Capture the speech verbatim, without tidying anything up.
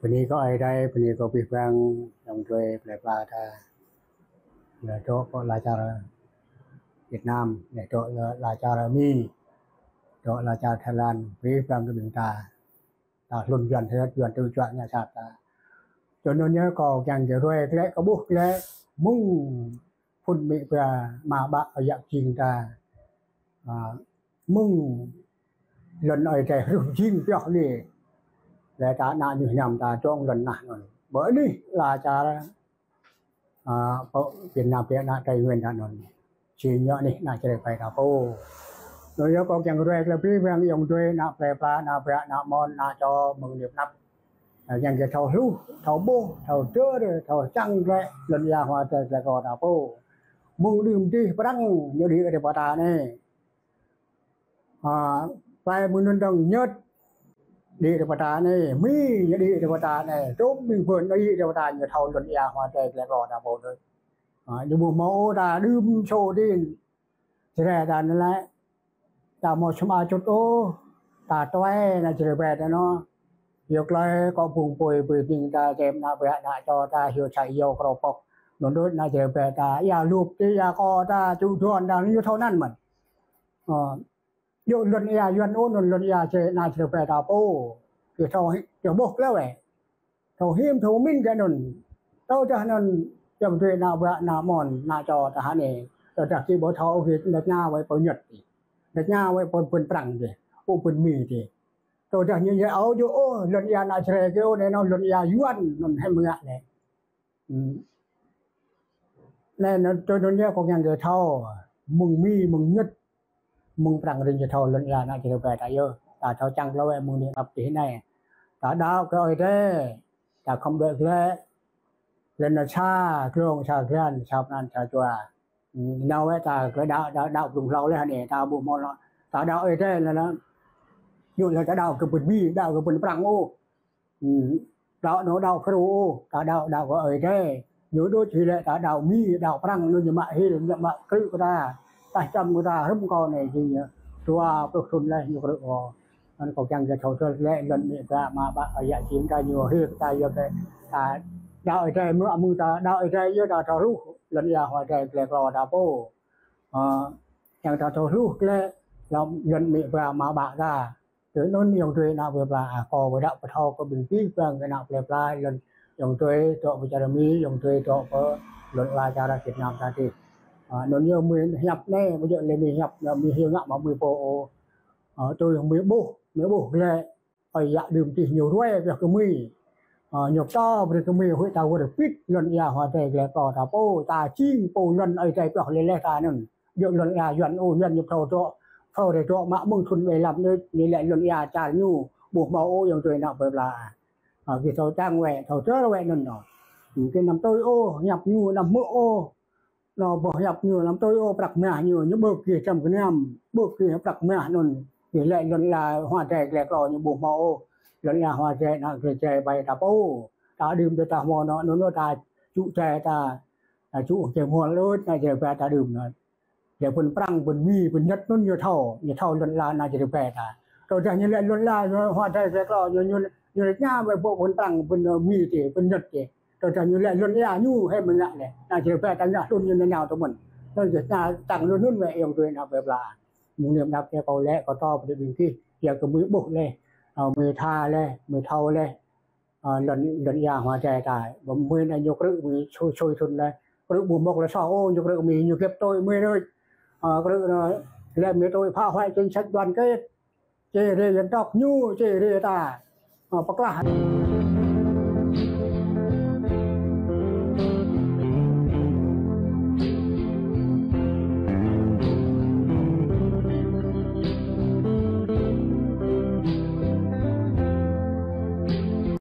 Bơni kơ Ơi Adai, bơni kơ abih bang ayŏng adơi plơi pla ta. Lĕ dŏ kơ ala čar Việt Nam, lĕ dŏ kơ ala čar Mi, dŏ kơ ala čar Thái Lan, abih bang kơ ƀing ta. Ta hlŭn Yuan sat, Yuan tŭ juă ngă sat ta. Tui anŭn yơh kâo kiăng kơ ruai glaĭ, kơ ƀuh glaĭ, mơ̆ng phŭn amĭ ba ama ƀă ayŏng jing ta. A, mơ̆ng lŏn Ơi Adai hrih jing pioh lĕ. Lĕ ta ană ñu hiam ta dŏ lŏn nah anŭn. Bơ anih ala čar, a, pơ Việt Nam, pơ ană Tây Nguyên ta anŭn. Či ñu anih ană Jrai ƀai ta pô. Anŭn yơh kâo kiăng ruai glaĭ abih bang ayŏng adơi, ană plơi pla, ană ƀă, ană mơ̆n, ană čô, mơ̆ng anăp anăp. A, kiăng kơ thâo hluh, thâo ƀuh, thâo dơr, thâo čang glaĭ lŏn ia Hua Adai glaĭ kơ ta pô. Mơ̆ng đưm dih Prăng ñu đĭ rai pơ ta anai. A, plơi mơ̆ng anŭn dơ̆ng Nhật đĭ rai pơ ta anai, Mi ñu đĭ rai pơ ta anai, tŭm ƀing phŭn đĭ rai pơ ta, ñu thâo lŏn ia Hua Adai glaĭ kơ ta pô đôč. A, ñu ƀu hmâo ôh ta đưm sô đin. Jrai ta anai lĕ, ta hmâo čơma čut ôh, ta tuai ană Jrai ƀai ta anŭn. Yua tơlơi kơ ƀing apui ƀing ƀing ta, čem ană ƀă ană čô ta, hyu čai yua krô pŏk. Anŭn đôč ană Jrai ƀai ta, ia lup ti, ia kơ ta, ču đon ta, ñu thâo anŭn mơ̆n. Ơ, yua lŏn ia Yuan ôh, anŭn lŏn ia Jrai, ană Jrai ƀai ta pô. Kơ thâo hi-, kơ ƀuh glaĭ wĕ. Thâo hiam thâo mĭn kơ anŭn. Tơdah anŭn, ayŏng adơi ană ƀă ană mơ̆n, ană čô ta hă anai. Tơdah kơ ƀu thâo ôh kơ anŭn ña wĕ pơ Nhật ti. Anŭn ña wĕ pơ, pơ Prăng ti. Ôh pơ Mi ti. Tơdah ñu yơh ôh, yua ôh, lŏn ia ană Jrai kơ ôh, anai anŭn lŏn ia Yuan, anŭn hiam ngă anai. Hm. Anai, anŭn tui anŭn yơh kâo kiăng kơ thâo, mơ̆ng Mi, mơ̆ng Nhật, mơ̆ng Prăng rin ñu thâo lŏn ia ană Jrai ƀai ta yơh. Ta thâo čang glaĭ wĕ mơ̆ng anai ăp tih anai. Ta đaŏ kơ Ơi Adai, ta khŏm đuaĭ glaĭ, lŏn anai sa, glông sa, glan sa, pran sa, jua. Hm, nao wĕ ta kơ đaŏ, đaŏ, đaŏ blung hlâo leh anai, ta ƀu hmâo lŏ. Ta đaŏ Ơi Adai lĕ, lĕ. Ñu lĕ ta đaŏ kơ pơ Mi, đaŏ kơ pơ Prăng ôh. Hm, đaŏ anŭn đaŏ kơ ôh, ta đaŏ, đaŏ kơ Ơi Adai. Ñu đôč hĭ lĕ ta đaŏ Mi, đaŏ Prăng, anŭn ñu mă hil, ñu mă krư̆ kơ ta. Tah čăm kơ ta, hrŏm kâo anai jing ñu. Dua pluh thŭn leh ñu krư̆ kâo. Anŭn kâo kiăng kơ thâo tơl lĕ lŏn amĭ ba ama ƀă ayŏng jing ta ñu hil kơ ta yơh kơ ta đaŏ Ơi Adai, mơ̆ mơ̆ng ta đaŏ Ơi Adai yơh ta thâo hluh lŏn ia Hua Adai glaĭ kơ ta pô. Ơ, kiăng ta thâo hluh glaĭ lŏn, lŏn amĭ ba ama ƀă ta. Tui anŭn ayŏng adơi ană plơi pla, a, kâo ƀu đaŏ pơthâo kơ ƀing abih bang kơ ană plơi pla, lŏn ayŏng adơi dŏ pơ čar Mi, ayŏng adơi dŏ pơ lŏn ala čar Việt Nam ta tih. A, anŭn yơh mơi hiăp anai, ƀu djơ̆ lĕ mơi hiăp, anŭn mơi hyu ngă mă mơi pô ôh. A, tui mơi ƀuh, mơi ƀuh glaĭ, ơi yă đưm tih ñu ruai pioh kơ mơi. A, ñu pơtô brơi kơ mơi huĭ ta wơr bĭt lŏn ia Hua Adai glaĭ kơ ta pô, ta jing pô lŏn Ơi Adai pioh leh leh ta anŭn. Yua lŏn ia Yuan ôh, Yuan ñu phrâo dŏ, phrâo rai dŏ mă mơ̆ng thŭn ƀai lăm anai, anai lĕ lŏn ia čar ñu, ƀu hmâo ôh ayŏng adơi ană plơi pla. A, kơ thâo čang wĕ, thâo dơr wĕ anŭn anŭn. Kơ anăm tui ôh, hiăp ñu anăm hmư̆ ôh. Anŭn ƀu hiăp ñu anăm tui ôh, prăk mah ñu, ñu ƀơ̆k kơ čăm kơnăm, ƀơ̆k kơ prăk mah anŭn. Kơ lĕ lŏn ia Hua Adai glaĭ kơ ñu ƀu hmâo ôh. Lŏn ia Hua Adai ană Jrai ƀai ta pô. Ta đưm đôč ta hmâo anŭn, anŭn anŭn ta ču čai ta, ta ču čai hmâo lôč, ană Jrai ƀai ta đưm anŭn. Lĕ pơ Prăng, pơ Mi, pơ Nhật anŭn ñu thâo, ñu thâo lŏn ia ană Jrai ƀai ta. Tơdah ñu lĕ lŏn ia Hua Adai glaĭ kơ ñu, ñu, ñu ña wĕ pơ, pơ Prăng, pơ Mi ti, pơ Nhật ti. Tơdah ñu lĕ lŏn ia ñu hiam ngă lĕ. Ană Jrai ƀai ta ngă hlŭn ñu nao tơ mơ̆n. Tơdah ñu čang hlŭn wĕ ayŏng adơi ană plơi pla. Mơ̆ng anai anăp kâo lĕ, kâo pơtô brơi ƀing gih. Yua kơ mơi ƀuh leh, a, mơi tha leh, mơi thâo leh. A, lŏn, lŏn ia Hua Adai ta. Ƀơ mơi anai ñu krư̆ mơi sui, sui thŭn leh. Krư̆ ƀu mŏk leh soh ôh, ñu krư̆ mơi ñu gĕp tui mơi đôč. A, krư̆ anŭn lĕ mơi tui phá hoại chính sách đoàn kết. Chia rẽ dân tộc ñu, chia rẽ ta. A, pơklah.